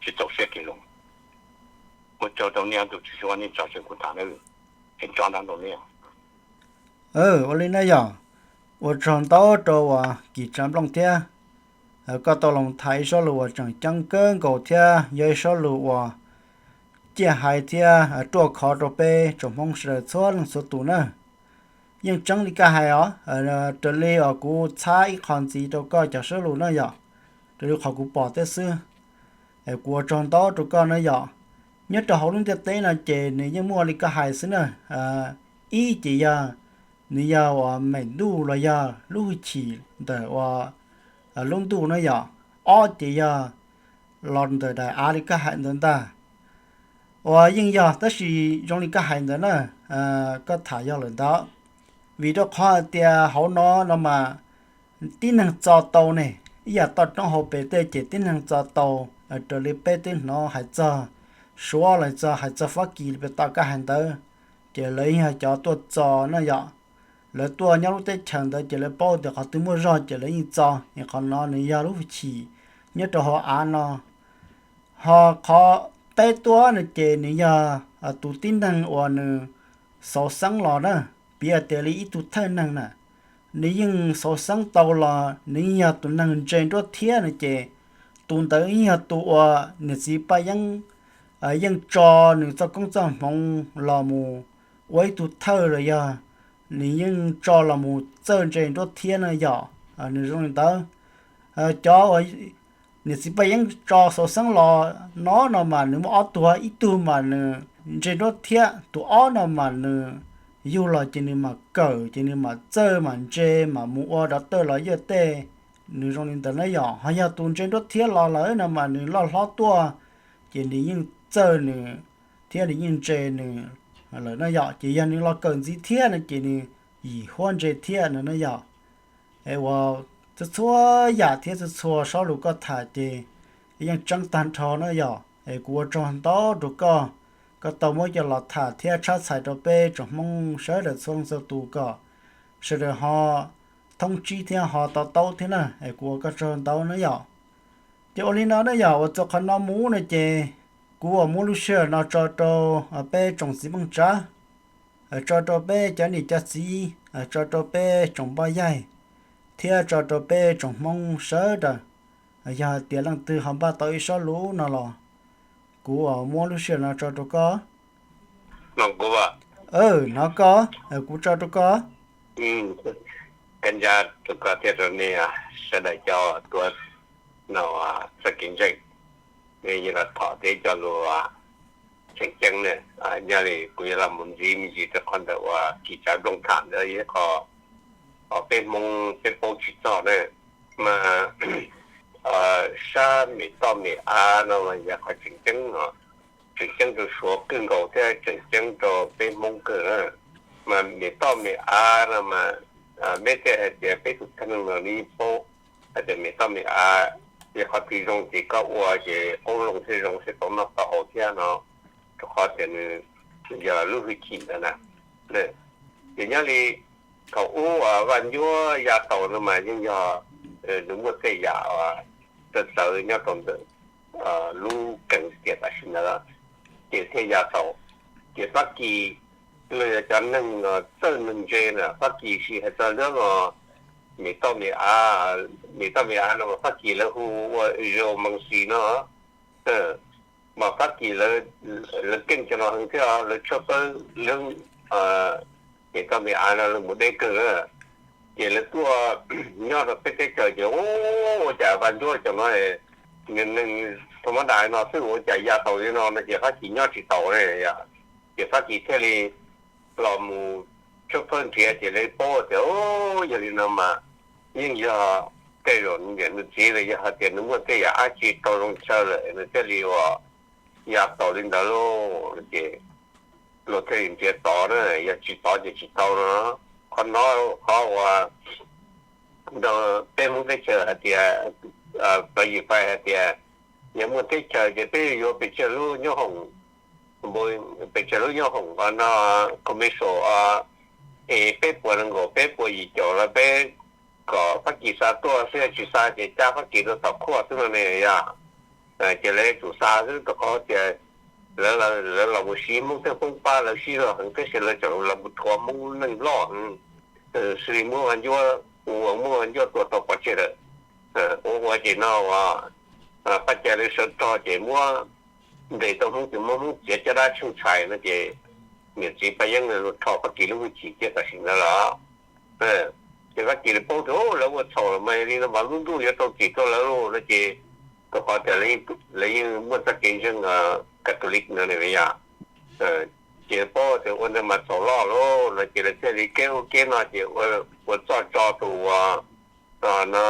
Tsis txaus siab kiag lauj. Ua tsaug rau nej ob tug tswv zua nej tso tseg kuv tham na, es tso ntau rau nej. Ua li na yog, ua tsaug ntau rau uas Kim Tsav Nplooj thiab, koj tau los tham ib sob lus uas tseem ceeb kawg nkaus thiab yog ib sob lus uas ciaj hais thiab ruaj khov rau peb tsoom Hmoob sawv daws txhua leej txhua tus na. Yeej tseeb li koj hais os, raws li uas kuv txhab ib qho ntxiv rau koj cov sob lus na yom, raws li qhov kuv pom thiab xwb. Es kuv ua tsaug ntau rau koj na yom. Nyob rau hauv lub ntiaj teb no ces nws yeej muaj li koj hais xwb na. Ib ces yog nws yog uas mem ntuj los yog lub hwj chim ntawm uas lub ntuj na yom. Ob ces yog los ntawm daim av li koj hais ntawd ntag. Uas yeej yog, tab sis zoo li koj hais ntawd na, koj tham yog lawm ntawd. Vim rau qhov hais tias hauv no no mas tib neeg txo tau ne, ib yam toj roob hauv pes tej ces tib neeg txo tau, raws li peb twb hnov hais txog Suav los txog hais txog Fab Kis li peb tom kaj hais ntawd, ces lawv yog cov tuaj txo na yom. Lawv tuaj nyob lub teb chaws ntawd ces lawv paub tias qhov twg muaj zog ces lawv yeej txo, es qhov no nws yog lub hwj chim nyob rau hauv av no. Ho qhov peb tuaj no ces nws yog tus tib neeg uas nws xauv xeeb los na, piv hais tias li ib tug thawj neeg na, nws yeej xauv xeeb tau los nws yeej yog tus neeg ntse nruab thiab no ces tus ntawd yeej yog tus uas niam txiv Paj Yeeb yeej tso nws txoj koob txoj hmoov los mus ua ib tug thawj los yog nws yeej tso los mus txawj ntse nruab thiab na yom. Nws zoo li ntawd. Cov uas niam txiv Paj Yeeb tso xauv xeeb los no no mas nws muaj ob tug, ib tug mas nws ntse nruab thiab, tus ob no mas nws yug los ces nws mam kawm ces nws mam txawj mam ntse mam mus ua doctor los yog tej, nws zoo li ntawd na yom. Ho yog tus ntse nruab thiab los lawm no mas nws loj hlob tuaj ces nws yeej txawj nws thiab nws yeej ntse nws lawm na yom. Ces yog nws los kawm ntxiv thiab no ces nws yim huab ntse thiab no na yom. Es uas txhua txhua yam thiab txhua txhua sob lus koj tham ces yeej tseeb tag nrho na yom. Es kuv ua tsaug ntau rau koj, koj tau muab coj los tham thiab tshab txhais rau peb tsoom Hmoob sawv daws txhua leej txhua tus kom sawv daws ho thoob tsib thiab ho to taub thiab na. Es kuv ua koj tsaug ntau na yom. Ces ua li no na yom, uas txog qhov no mus no ces kuv uas muab lub sij hawm no tso rau peb tsoom txiv neej tsav, tso rau peb cov niam cov txiv, tso rau peb tsoom npoj yaig, thiab tso rau peb tsoom Hmoob sawv daws. Yog hais tias leej twg ho npaj tau ib sob lus no los kuv uas muab lub sij hawm no tso rau koj. Hnov koj, kuv tso rau koj. Koj ntsa rau koj thiab rau nej sawv daws cov tuaj no txoj kev ntseeg, nej yeej los thom thiab coj lus tseem ceeb ne. Nyob li kuv yuav los mus ntxiv me ntsis rau qhov ntawm uas kis tsav nplooj tham ntawd yog qhov peb Hmoob peb paub tsis txog ne. Mas sab me toj me av no mas yog qhov tseem ceeb no, tseem ceeb rau Suav kawg nkaus thiab tseem ceeb rau peb Hmoob kawg na. Mas me toj me av no mas peb thiaj hais tias peb tus kheej no nws yeej paub hais tias me toj me av yog qhov twg zoo ces koj ua ces qoob loo thiaj zoo thiab tau noj tau haus thiab no, rau qhov tias nws yog lub hwj chim ntawd na. Ces nyob li thaum ub Vaj Ncuab ya taus no mas yeej yog nws muaj tej yam txawv txawv nyob rau ntawm lub kees tiam tam sim ntawd, ces thiaj ya taus. Ces Fab Kis los yog cov neeg txawj neeg ntse na, Fab Kis sim hais txog lub me toj me av, me toj me av no mas Fab Kis lawv hu ua zoomancy no. Mas Fab Kis lawv keej cov no heev thiab lawv tshawb pawb lub me toj me av no lawv mus deb kawg. Ces lawv tuaj nyob rau peb teb chaws ces ua cas Vaj Ncuab cov no, neeg tha mab dais no xwb ua cas ya taus li no no ces Fab Kis nyob tsis taus ne. Ces Fab Kis thiaj li los mus tshawb pawb nrhiav ces lawv paub tias yog li no mas yeej yog tej zaum nws niam nws txiv los yog hais tias nws muaj tej yam dab tsi tau zoo chaw lawm nws thiaj li ua ya taus li ntawd lauj. Ces luag thiaj li nrhiav tod na, yog tsis tod ces tsis tau no. Qhov no qhov uas ntawm peb Hmoob teb chaws hais tias, pawv yim fais hais tias yog muaj teb chaws ces peb yuav pes tsawg lub nyob hoom, pes tsawg lub nyob hoom no, commercial, es peb puas nees nkaum peb puas yim caum los peb kom Fab Kis xa tuaj xwb, tsis xa ces cab Fab Kis rau tom khuaj xwb no ne yom. Ces lawv yuav tsum xa xwb rau qhov tias lawv los mus siv Hmoob thiab Hmoob pab lawv sib zog heev tab sis lawv tseem los mus rhuav Hmoob neej loj heev. Xws li muab Vaj Ncuab, ua muab Vaj Ncuab tua tau pov tseg lawm. Ua ua ces no uas pab cai lawv sawv rog ces muab ntes tau Hmoob ces muab Hmoob txiav caj dab tsheej tshais no ces niam txiv Paj Yeeb no rho Fab Kis lub hwj chim ciaj tam sim ntawd los. Ces Fab Kis lawv paub tias lawv ua txhaum los mas li no mas lub ntuj yuav rau txim rau lawv lauj no ces rau qhov tias lawv yeej muaj txoj kev ntseeg Catholic no ne yom. Ces paub tias ua ntawd mas txhaum loj lauj no ces lawv thiaj li keb ub keb no ces ua txoj tso tus uas no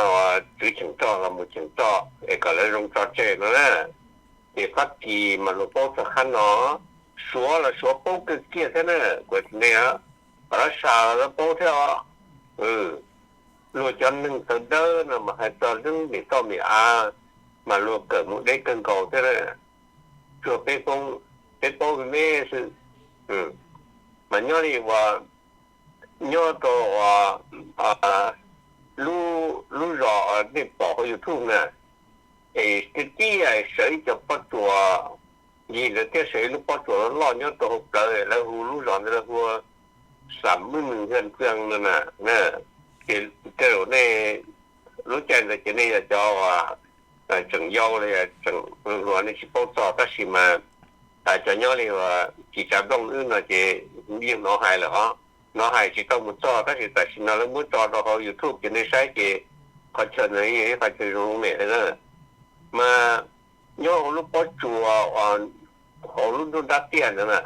tswv cheem rog los mus cheem rog es kom lawv zoo tso tseg no na. Ces Fab Kis mas luag paub txog qhab no, Suav los Suav paub kawg kiag thiab na, kuv hais rau nej. Russia los lawv paub thiab os. Luag cov neeg tawv dawb no mas hais txog lub mem toj mem av mas luag kawm mus deb kawg nkaus thiab. Tsuas peb Hmoob, peb paub me me xwb. Mas nyob li uas, nyob rau uas lub zos nej pom hauv YouTube na, es tiag tiag sawv ib co pob tsuas, yim ntawd thiab sawv ib lub pob tsuas loj loj nyob rau hauv plawv, lawv hu lub zos ntawd lawv hu ua Xam Mws Hwj Pwj no na. Ces tej zaum nej lub caij ntawd ces nej yog cov uas tseem yau los yog tseem hluas nej tsis paub txog, tab sis mas cov nyob li uas Cim Tsav Nplooj wb no ces yeej hnov hais lawm os. Hnov hais tsis tau mus txog tab sis tam sim no lawv muab tso rau hauv YouTube ces nej saib ces qhov chaw ntawd yog ib qhov chaw zoo mem li na. Mas nyob hauv lub pob tsuas, hauv lub nruab nrab tiaj ntawd na,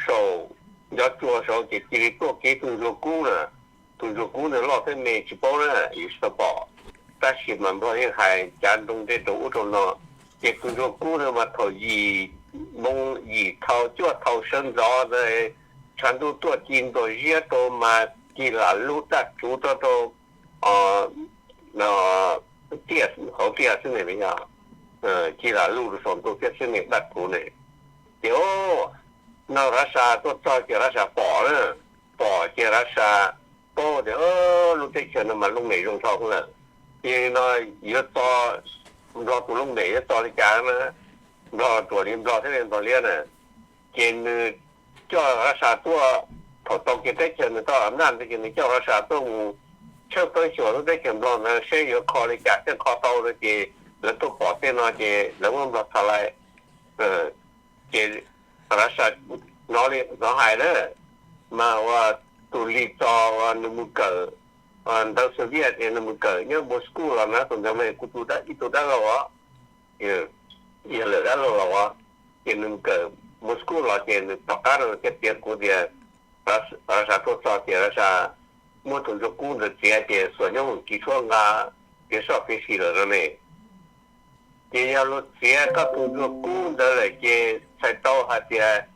saum ncov tsua saud ces cia li tuaj kev tus ntsuag kub na. Tus ntsuag kub ntawd loj thiab me tsis paub na, yus tsis tau pom, tab sis mas Nplog yeej hais cav nroo ntej rau ub rau no. Ces tus ntsuag kub ntawd mas thaum yim moo yim thaum cuaj thaum sawv ntxov ntawd, tshav ntuj tuaj ci ntxuav ziab rau mas ci lam lug daj tsuv rau rau tiaj, hauv tiaj xwb ne, yog ci lam lug rau saum ntuj thiab xwb ne, daj tsuv ne. Ces o, no Russia tuaj txog ces Russia pom na, pom ces Russia paub tias lub teb chaws no mas looj mem zoo dhau lawm. Ces no yuav txo Nplog tus looj mem yuav txo li cas na, Nplog ruam li Nplog thiab li Nplog liab na. Ces nws coj Russia tuaj, thaum tau kev teb chaws nws tau amnaj ntawd ces nws coj Russia tuaj mus tshawb pawb xyuas lub teb chaws Nplog ntawd seb yuav kho li cas, thiaj kho tau no ces lawv tuaj pom tej no ces lawv muab Nplog tha lais. Ces Russia hnov li hnov hais na, mas ua tus lis txos uas nws mus kawm ntawv Soviet es nws mus kawm nyob Moscow los na, tus ntawd mas kuv tus dab, ib tug dab laug os, yog lawm dab laug los as, ces nws mus kawm Moscow los ces nws tom qab no thiaj piav kuv tias Russia tuaj txog ces Russia muab tus ntsuag kub ntawd txiav ces xuas nyob hoom kis tshuab nqa piav soj piav si lawm no ne. Ces yog luag txiav koj tus ntsuag kub ntawd lawm ces txhais tau hais tias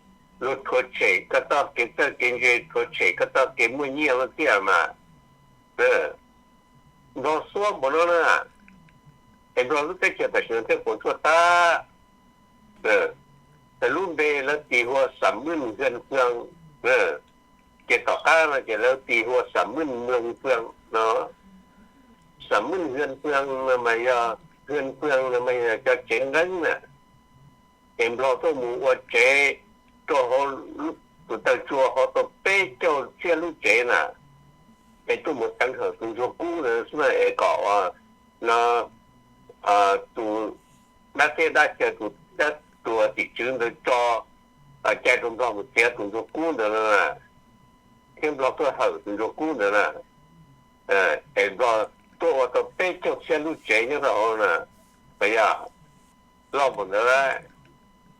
luag rhuav tshem koj txoj kev txawj kev ntse, rhuav tshem koj txoj kev muaj nyiaj muaj txiaj mas. Nplog xuab npaum no na, es Nplog lub teb chaws tam sim no thiaj puas tsuaj tag. Lub npe lawv tis hu ua Xam Mws Hwj Pwj, ces tom qab no ces lawv tis hu ua Xam Mws Mwj Pwj no. Xam Mws Hwj Pwj no mas yog, Hwj Pwj no mas yog cov tsev nqeeb na. Es Nplog tuaj mus ua tsev rau hauv tus taw tsua hauv tau peb caug txhiab lub tsev na, es tuaj mus teev hawm tus ntsuag kub ntawd xwb na es kom no tus dab teb dab chaw, tus dab, tus tim tswv ntawd tso cai rau Nplog mus txiav tus ntsuag kub ntawd na, thiab Nplog tuaj hawm tus ntsuag kub ntawd na. Es Nplog tuaj ua tau peb caug txhiab lub tsev nyob rau hauv na, yog loj npaum ntawd lawm.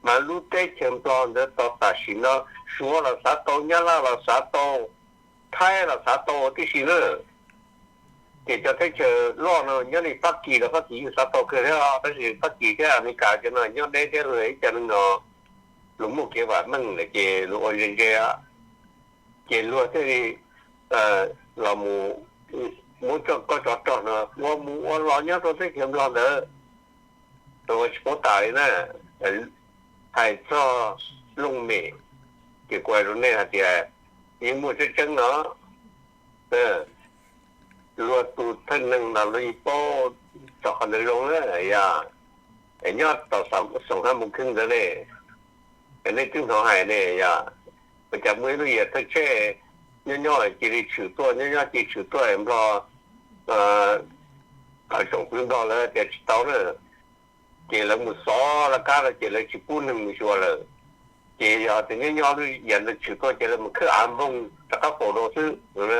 Mas lub teb chaws Nplog ntawd tau tam sim no Suav los xav tau, Nyab Laj los xav tau, Thaib los xav tau tib si na. Ces cov teb chaws loj no nyob li Fab Kis los Fab Kis yeej xav tau kawg thiab, tab sis Fab Kis thiab Amelikas cov no nyob deb thiab, luag ib co neeg no luag muaj kev vam meej lawm ces luag ua ntse ntse, ces luag thiaj li los mus muab coj koj tsov rog no ua mus ua los nyob rau teb chaws Nplog ntawd. Ua tsis paub tas li na. Hais txog looj mem, ces kuv hais rau nej hais tias yeej muaj tseeb tseeb no. Luag tus thawj neeg los luag yeej paub txog qhov ntawd zoo na, yog nyob tau xoom hab mus kheej ntawd ne, nej twb hnov hais ne, yog ua cas muaj ib lub yam thawj tshej nyob nyob cia li tshwm tuaj, nyob nyob cia li tshwm tuaj Nplog, tsoom fwv Nplog lawv tias tsis tau na, ces lawv mus xov laj kab no ces lawv tsis pub neeg mus xyuas lawm. Ces yog tias nyob nyob lub yam ntawd tshwm tuaj ces lawv mus khawb av npoog rov qab faus rau xwb.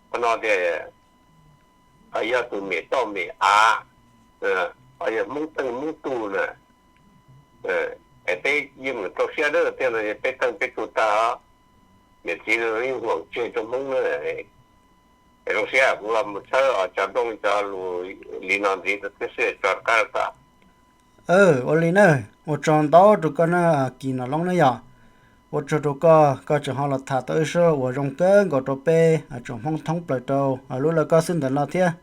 Qhov no tias yog tus mem toj mem av, yog Hmoob Teej Hmoob Tug na, es peb yeej meem rau siab dawb thiab no peb teej peb tug tag, niam txiv yeej hwm tseg rau Hmoob na. Es rau siab kuv los mus tshawb os cov nplooj cov lus li no ntxiv rau thiab xwb tso rov qab tag. Ua li na, ua tsaug ntau rau koj na Kis Nom Loob na yog. Ua tsaug rau koj, koj tseem ho los tham tau ib suab uas zoo kawg nkaus rau peb tsoom Hmoob thoob plaws rau lub laj koj xwb ntawm no thiab.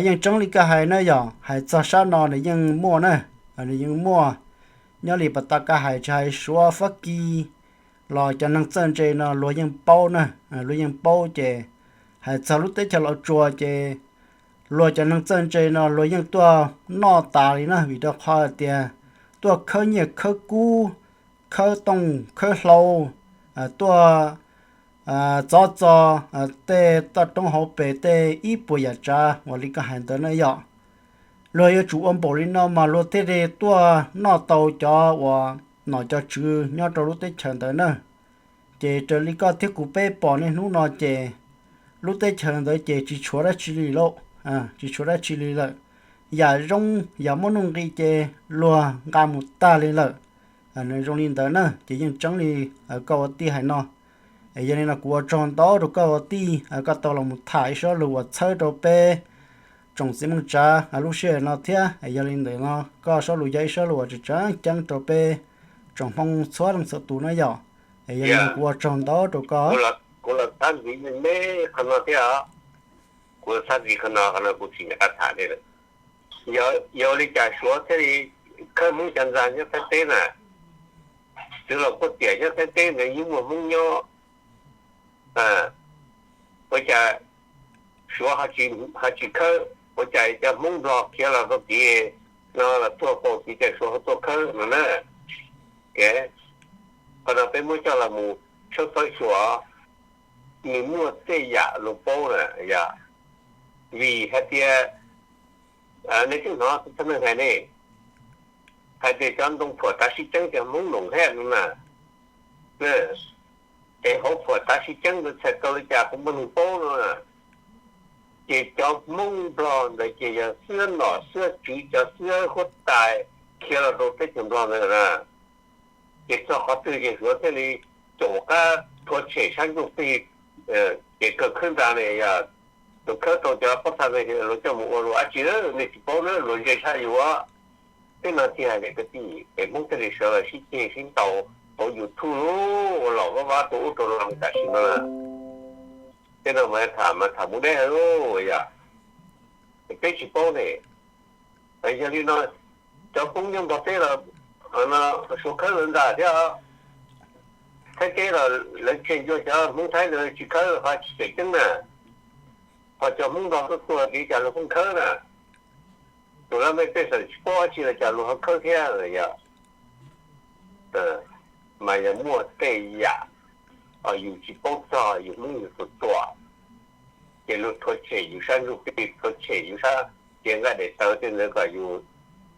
Yeej tseeb li koj hais na yom, hais txog sab no nws yeej muaj na, nws yeej muaj. Nyob li pas tas koj hais tsis hais Suav Fab Kis los cov neeg txawj ntse no luag yeej paub na, luag yeej paub ces hais txog lub teb chaws Los Tsuas ces luag cov neeg txawj ntse no luag yeej tuaj noj tas li na, vim rau qhov hais tias tuaj khawb nyiaj khawb kub, khawb tooj khawb hlau, tuaj txov txo tej toj roob hauv pes tej ib puas yam tsav uas li koj hais ntawd na yom. Luag yuav tsum ua npaum li no mas luag thiaj li tuaj noj tau cov uas nom cov tswv nyob rau lub teb chaws ntawd na. Ces raws li koj thiab kuv peb pom niaj hnub no ces lub teb chaws ntawd ces tsis tshuav dab tsi li lauj, tsis tshuav dab tsi li lawm. Yam zoo yam muaj nuj nqis ces luag nqa mus tag li lawm. Nws zoo li ntawd na ces yeej tseeb li koj ua tij hais no. Es yog li no kuv ua tsaug ntau rau koj ua tij, koj tau los mus tham ib suab lus uas txhawb rau peb tsoom txiv neej tsav lub sij hawm no thiab. Es yog li ntawd no koj suab lus yog ib suab lus uas tseem tseem ceeb rau peb tsoom Hmoob txhua leej txhua tus na yom. Es yog li no kuv ua tsaug ntau rau koj. Kuv los txhab ntxiv me me qhov no thiab os. Kuv txhab ntxiv qhov no, qhov no kuv tsis nco qab tham li lawm. Yog li cas Suav thiaj li khawb Hmoob cov ntxa nyob Thaib teb na? Txwv los kuj tias nyob Thaib teb ntawd yeej muaj Hmoob nyob. Ua cas Suav ho tsis khawb, ua cas cov Hmoob Nplog khiav los rau tid no los tuag faus tid cas Suav ho tuaj khawb no na? Qhov no peb muab coj los mus tshawb fawb xyuas, nws muaj tej yam luag paub na yom. Vim hais tias nej twb hnov txhua neeg hais ne, hais tias cov ntoo phuam tav sib ceeb ces Hmoob noom haj no na. Ces hauv phuam tav sib ceeb ntawd txhais tau li cas kuv muaj neeg paub no na. Ces cov Hmoob Nplog ntawd ces yog xwab nom xwab tswv, cov xwab huab tais khiav los rau teb chaws Nplog ntawd na. Ces txog qhov twg ces Suav thiaj li caum qab rhuav tshem sab ntsuj plig, ces kawg khawb ntxa ne yog tus khawb tau cov pob txha ntawd luag coj mus ua luag dab tsi na, nej tsis paub na, luag ntse tshaj yus. Tej no tsis hais li kwv tij, es Hmoob thiaj li sawv los sib ceg sib ntaus hauv YouTube ua laum vab vab rau ub rau no tam sim no. Tej no mas tham mas tham mus deb heev yom. Peb tsis paub ne. Yog li no cov Hmoob nyob Nplog teb los Suav khawb lawv ntxa thiab. Thaib teb los lawv tseg ncua cov Hmoob Thaib ntawd tsis khawb ho tsis tseem ceeb na. Ho cov Hmoob Nplog tuaj tuag tid cas luag pheej khawb na? Tus laj mej pej xeem tsis paub dab tsi los cas luag ho khawb thiab yom. Mas yog muaj tej yam yus tsis paub txog, yus Hmoob yus tuaj tuaj, ces luag rhuav tshem yus sab ntsuj plig, rhuav tshem yus sab ciav nqaij daim tawv tej ntawd kom yus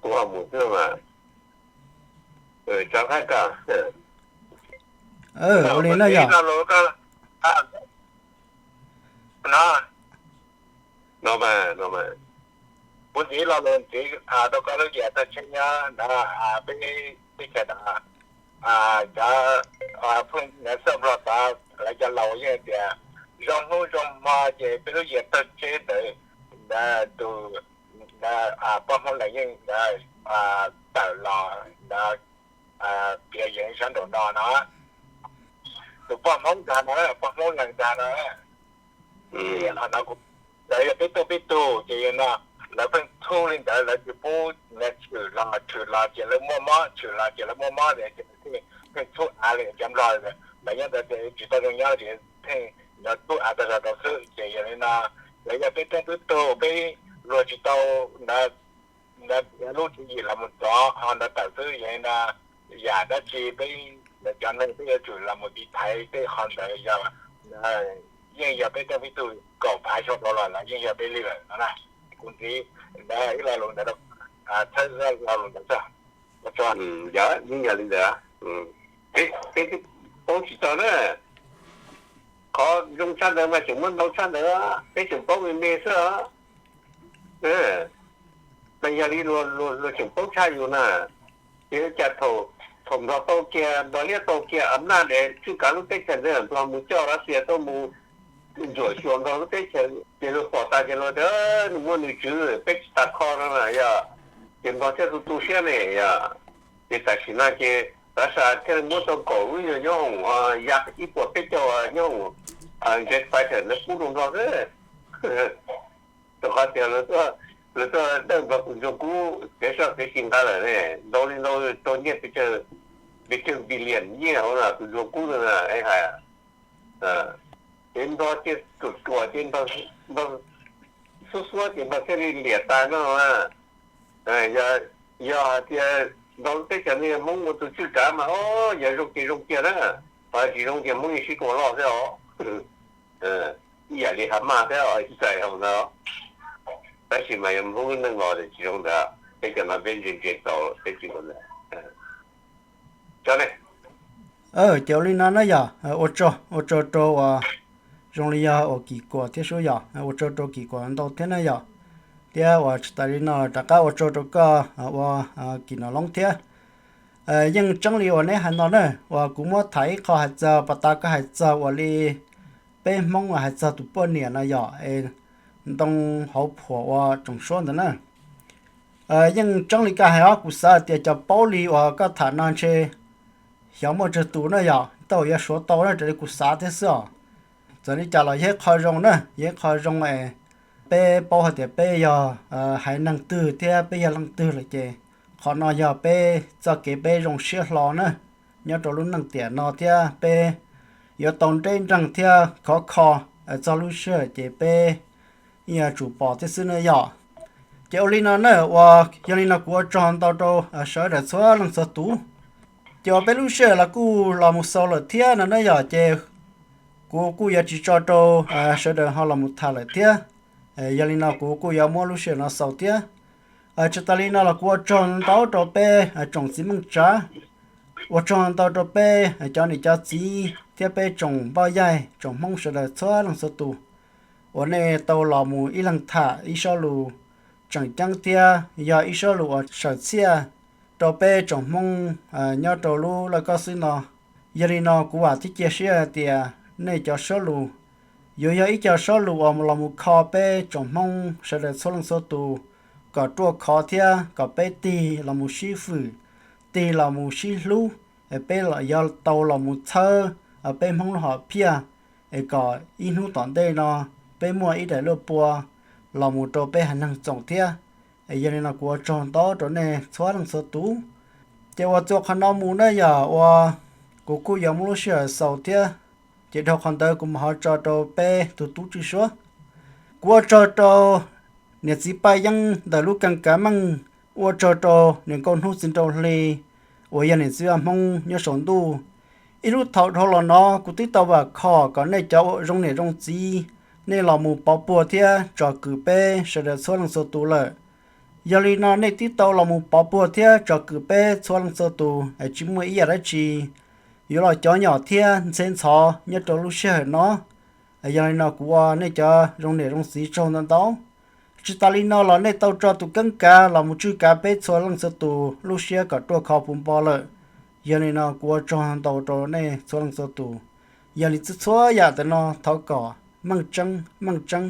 tuag mus xwb mas. Rov qab koj, ua li no yog no, no mas, kuv ntxiv lo lus ntxiv rau koj lub yias txog tsheb nyob ntawd, peb teb chaws ntawd, cov phooj ywg Nplog tod lawv cov laus yeej tias zoo hnub zoo hmo ces peb lub yias txog tsheb ntawd, ntawd tus poj Hmoob Lees yeej ntawd tawm los ntawd piav yees sab nraum no no. Tus poj Hmoob ntag no, poj Hmoob Lees ntag no. Qhov no kuv, lawv yog peb tug peb tug ces yog no, lawv pheej txhub li ntawd, lawv tsis pub, lawv tshwm los tshwm los ces lawv muaj mob, tshwm los ces lawv muaj mob li ces pheej txhub av li cov Nplog, lawv nyob ntawd ces tsis tau zoo nyob ces pheej txhub av tag zog rau xwb ces yog li no, lawv yog peb tug peb tug, peb luag tsis tau ntawd, ntawd lub tswv yim los mus txog qhov ntawd tawm xwb, yog li no yam dab tsi peb cov neeg peb yuav tsum los mus tiv thaiv tej qhov ntawd yog yeej yog peb tug peb tug kaum phav xyoo dhau los lawm yeej yog peb li lawm no na. Kuv ntxiv ntawd ib lo lus ntawd, txhawb lo lus ntawd txog. Yog, yeej yog li ntawd. Peb twb paub tsis txog na. Qhov zoo tshaj ntawd mas tseem muaj ntau tshaj ntawd, peb tseem paub me me xwb os. Mas yog li luag tseem paub tshaj yus na. Ces cas thaum Nplog tau kiag, Nplog liab tau kiag a naj es tswj kav lub teb chaws ntawd, Nplog mus coj Lav Xias tuaj mus ntsuam xyuas Nplog lub teb chaws ces luag pom tas ces luag tias nws muaj nws tswv, peb tsis tas kho no na yog. Ces Nplog thiaj tu tu siab ne yog. Ces tam sim no ces Russia thiaj muab tau kaum lub nyob hoom ya ib puas peb caug nyob hoom jet fighter ntawd pub rau nrog xwb. Rau qhov tias lawv tuaj dawj nplog tus ntsuag kub kev soj kev si nqa lawm ne, ntau li ntau rau nyiaj pes tsawg, pes tsawg billion nyiaj hauv no tus ntsuag kub ntawd na, hais ces nplog ces ruam ruam ces nplog xuab xuab ces nplog thiaj li liam tas no na. Yog hais tias nplog teb chaws no yog Hmoob ua tus tswj kav mas o, yog zoo ces zoo kiag na, ho tsis zoo ces Hmoob yeej sib tua loj thiab os. Ib yam li Hamas thiab Israel hauv ntawd, tab sis mas yog Hmoob lub neej los tsis zoo ntawd, teb chaws no peb ntse ntse tau peb tsis ua ntawd. Ces ua li no na yog, ua tsaug, ua tsaug rau uas zoo li yog uas Kim Kuam thiab sub yog, ua tsaug rau Kim Kuam ntau thiab na yog, thiab uas tsis tas li no rov qab ua tsaug rau koj ua Kim Nom Loob thiab. Yeej tseeb li uas neb hais no na, uas kuv muab tham ib qho hais txog pas tas koj hais txog uas li peb Hmoob hais txog tus poj niam no yog es ntoo hauv phuam ua tsoom suab ntawd na. Yeej tseeb li koj hais os, kuv xav hais tias cov paub li uas koj tham no ntshe xyov muaj tsawg tus na yog, tau yuav suav tau na raws li kuv xav thiab xwb os. Txawm li cas los yog ib qho zoo na, yog ib qho zoo es peb paub hais tias peb yog haiv neeg twg thiab peb yog leej twg lawm ces qhov no yog peb txoj kev peb zoo siab hlo na nyob rau lub neej tiam no thiab peb yuav tau nreb nreeg thiab khov kho txog lub sij hawm ces peb yuav tsum pom thiab xwb na yog. Ces ua li no na, uas yog li no kuv ua tsaug ntau rau sawv daws txhua leej txhua tus. Ces uas peb lub sij hawm los kuj los mus xaus lawm thiab no na yog, ces kuv kuj yuav tsis tso rau sawv daws ho los mus tham lawm thiab. Yog li no kuv kuj yuav muab lub sij hawm no xaus thiab. Tsis tas li no los kuv ua tsaug ntau rau peb tsoom txiv Meej Tsav, ua tsaug ntau rau peb cov niam cov txiv thiab peb tsoom npoj yaig tsoom Hmoob sawv daws txhua leej txhua tus uas nej tau los mus ib leeg tham ib sob lus tseem ceeb thiab yog ib sob lus uas sawm txhiaj rau peb tsoom Hmoob nyob rau lub laj koj xwb no. Yog li no kuv vam thiab cia siab hais tias nej cov suab lus yuav yog ib co suab lus uas los mus kho peb tsoom Hmoob sawv daws txhua leej txhua tus kom ruaj khov thiab kom peb tig los mus sib fwm, tig los mus sib hlub, es peb yuav tau los mus txhawb peb Hmoob lub hom phiaj, es kom ib hnub tom ntej no peb muaj ib daim luaj pua los mus rau peb haiv neeg txoom thiab. Yog li no kuv ua tsaug ntau rau nej txhua leej txhua tus. Ces uas txuas qhov no mus na yog uas kuv kuj yuav muab lub sij hawm xaus thiab, ces dhau qhov ntawd kuv mam ho tso rau peb tus tub tswj suab. Kuv ua tsaug rau niam txiv Paj Yeeb ntawm lub Keeb Kav Meej, ua tsaug rau niam nkauj hnub txiv nraug hli uas yog niam txiv vaj Hmoob nyob saum ntuj. Ib lub thaum dhau los no kuv twb tau vam khom kom nej cov zoo niam zoo txiv, nej los mus pov puag thiab tsom kwm peb sawv daws txhua leej txhua tus lawm. Yog li no nej twb tau los mus pov puag thiab tsom kwm peb txhua leej txhua tus es tsis muaj ib yam dab tsi yuav los cov nyom thiab ntxheb ntxhov nyob rau lub sij hawm no. Yog li no kuv ua nej cov zoo niam zoo txiv tsaug ntau ntau. Tsis tas li no los nej tau tso tus keeb kav los mus tswj kav peb txhua leej txhua tus lub siab kom ruaj khov puv npo lawm. Yog li no kuv ua tsaug ntau rau nej txhua leej txhua tus. Yog li txhua txhua yam ntawm no thov kom meej tseeb meej tseeb.